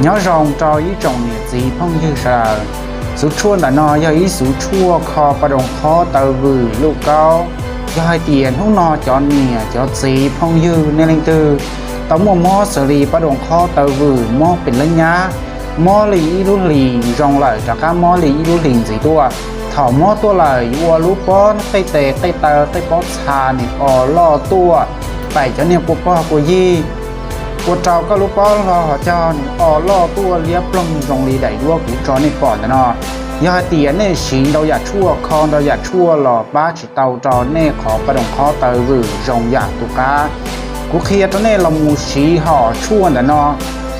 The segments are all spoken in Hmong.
Nyob zoo rau ib tsoom niam txiv phooj ywg sawv daws. Xuv tshuaj ntawm no yog ib xuv tshuaj kho pas doos qhob taw vwm luj kaub. Yog hais tias hnub no cov niam cov txiv phooj ywg nej leej twg tau muaj mob xws li pas doos qhob taw vwm mob pes leeb nyab, mob li ib lub hlis zoo lawm rov qab mob li ib lub hlis ntxiv tuaj, thaum mob tuaj lawm yuav ua lub pob qej tes qej taw qej pob txha nws o loj tuaj, pais cov niag kua pog kua yig, ua rau koj lub pob hlo ho cog nws o loj tuaj liab ploog zoo li daim duab kuv tso nej pom ntawm no. Yog hais tias nej siv ntau yam tshuaj kho ntau yam tshuaj los pab tsis tau rau nej qhov pas doos qhob taw vwm zoo yam tus qab. Kuv qhia rau nej los mus siv hom tshuaj ntawm no.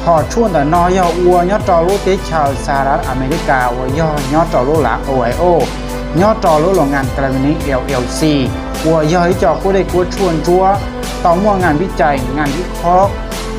Hom tshuaj ntawm no yog ua nyob rau lub teb chaws Xas Las Amelikas uas yog nyob rau lub lav Ohio, nyob rau lub los ngas California L L C, uas yog ib co kuab dej kuab tshuaj ntsuab, tau muaj ngas vij cais ngas vij khob,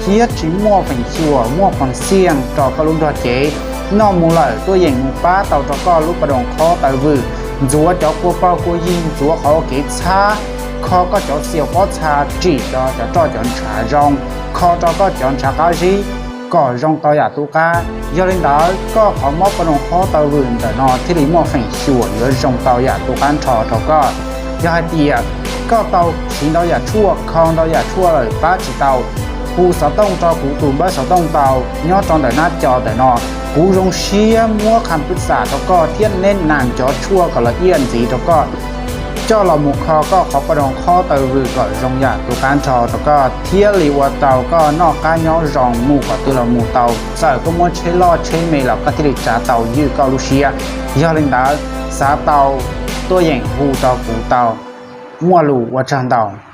thiab tsis muaj feem xyuam muaj poob xiaj rau koj lub nrog cev. Noj mus lawm tuaj yeem mus pab tau rau koj lub pas doos qhob taw vwm, ntxuav cov kua pog kua yig, ntxuav qhov ua kev txhab, kho koj cov xiaus pob txha, tsim rau cov roj cov ntshav zoo, kho rau koj cov ntshav qab zib kom zoo tau yam tus qab. Yog li ntawd koj qhov mob pas doos qhob taw vwm ntawm no thiaj li muaj feem xyuam yuav zoo tau yam tus qab nrho rau koj. Yog hais tias koj tau siv ntau yam tshuaj kho ntau yam tshuaj lawm pab tsis tau, hu xov tooj rau kuv tus npawb xov tooj tau nyob rau ntawm nab co ntawm no. Kuv zoo siab muab qha pwj xam rau koj thiab neb nas cov tshuaj kom los iaj ntxiv rau koj, coj los mus kho koj qhov pas doos qhob taw vwm kom zoo yam tus qab nrho rau koj thiaj li ua tau koj noj qab nyob zoo mus qhov twg los mus tau, txawm koj muab tsheb loj tsheb me los koj thiaj li tsav tau ywj koj lub siab. Yog li ntawd xav tau tuaj yeem hu rau kuv tau. Muaj lus ua tsaug ntau.